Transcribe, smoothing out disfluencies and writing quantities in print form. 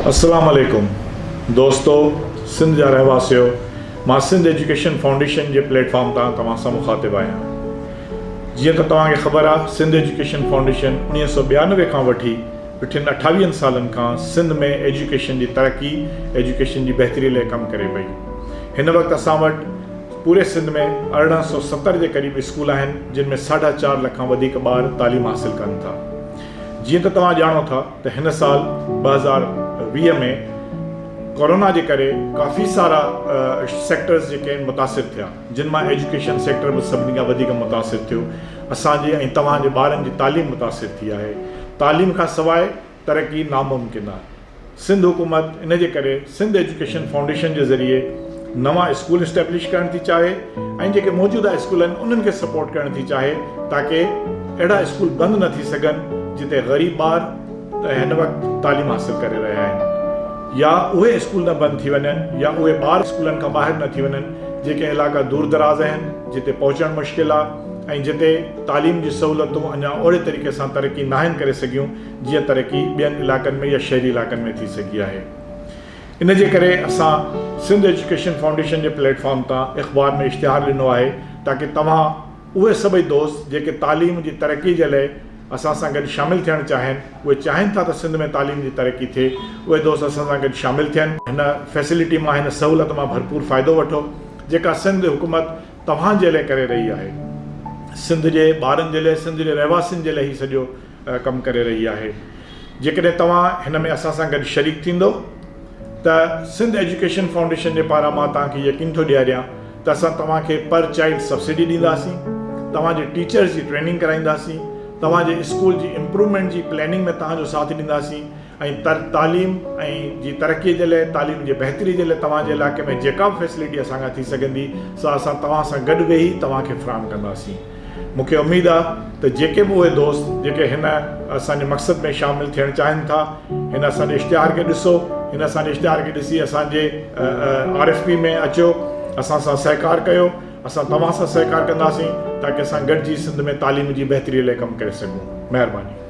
السلام عليڪم دوستو سنڌ جا رهواسيو مان سنڌ ايجوڪيشن فائونڊيشن جي پليٽ فارم تان توهان سان مخاطب آهيان جيئن ته توهان کي خبر آهي سنڌ ايجوڪيشن فائونڊيشن 1992 کان وٺي پٺين اٺاويهن سالن کان سنڌ ۾ ايجوڪيشن جي ترقي ايجوڪيشن جي بهتري لاء ڪم ڪري پئي هن وقت اسان وٽ پوري سنڌ ۾ 1870 جي قريب اسڪول آهن جن ۾ ساڍا چار لک کان وڌيڪ ٻار تعليم حاصل ڪن ٿا جيئن ته توهان ڄاڻو ٿا ته هن سال 2020 ۾ ڪورونا جي ڪري ڪافي سارا سيڪٽرز جيڪي آهن متاثر ٿيا جن مان ايجوڪيشن سيڪٽر به سڀني کان وڌيڪ متاثر ٿيو اسان جي ۽ توهان جي ٻارن جي تعليم متاثر ٿي آهي تعليم کان سواء ترقي ناممڪن آهي. سنڌ حڪومت ان جي ڪري سنڌ ايجوڪيشن فائونڊيشن جي ذريعي نوان اسڪول اسٽيبلش ڪرڻ ٿي چاهي ۽ جيڪي موجوده اسڪول آهن انهن کي سپورٽ ڪرڻ ٿي چاهي تاڪه اهڙا اسڪول بند نه ٿي سگهن جتي غريب ٻار هن وقت تعليم حاصل ڪري رهيا آهن يا اهي اسڪول نه بند ٿي وڃن يا اهي ٻار اسڪولن کان ٻاهر نه ٿي وڃن جيڪي علائقا دور دراز آهن جتي پهچڻ مشڪل آهي ۽ جتي تعليم جي سهولتون اڃا اهڙي طريقي سان ترقي ناهن ڪري سگهيون جيئن ترقي ٻين علائقن ۾ يا شهري علائقن ۾ ٿي سگهي آهي. ان جي ڪري اسان سنڌ ايجوڪيشن فائونڊيشن جي پليٽ فارم تان اخبار ۾ اشتهار ڏنو آهي تاڪه توهان اهي سڀئي دوست جيڪي تعليم جي ترقي جي لئه اسان سان گڏ شامل ٿيڻ چاهين اهي چاهين ٿا ته سنڌ ۾ تعليم جي ترقي ٿئي اهي دوست اسان سان گڏ شامل ٿين. هن فيسلٽي مان هن سهولت مان ڀرپور فائدو وٺو جيڪا سنڌ حڪومت توهان جي لئه ڪري رهي آهي. سنڌ جي ٻارن جي لئه سنڌ جي رهواسين جي لئه هي سڄو ڪم ڪري رهي آهي. جيڪڏهن توهان هن ۾ اسان سان گڏ شريڪ ٿيندو ته سنڌ ايجوڪيشن فائونڊيشن جي پاران مان توهان کي يقين ٿو ڏياريان ته اسان توهان کي پر چائلڊ سبسڊي ڏينداسين، توهان جي ٽيچرز جي ٽريننگ ڪرائينداسين، توهان جي اسڪول جي امپروومينٽ جي پلاننگ ۾ توهان جو ساٿ ڏينداسين ۽ تر تعليم ۽ جي ترقي جي لاء تعليم جي بهتري جي لاء توهان جي علائقي ۾ جيڪا به فيسلٽي اسان کان ٿي سگهندي سا اسان توهان سان گڏ ويهي توهان کي فراهم ڪنداسين. مون کي اميد آ ته جيڪي به اهي دوست جيڪي هن اسان جي مقصد ۾ شامل ٿيڻ چاهين ٿا هن اسان جي اشتهار کي ڏسو هن اسان جي اشتهار کي ڏسي اسان جي آر ايف پي ۾ اچو اسان سان سهڪار ڪيو اسان توهان سان سهڪار ڪنداسين تاڪه اسان گڏجي سنڌ ۾ تعليم جي بهتري لاء ڪم ڪري سگهون مهرباني.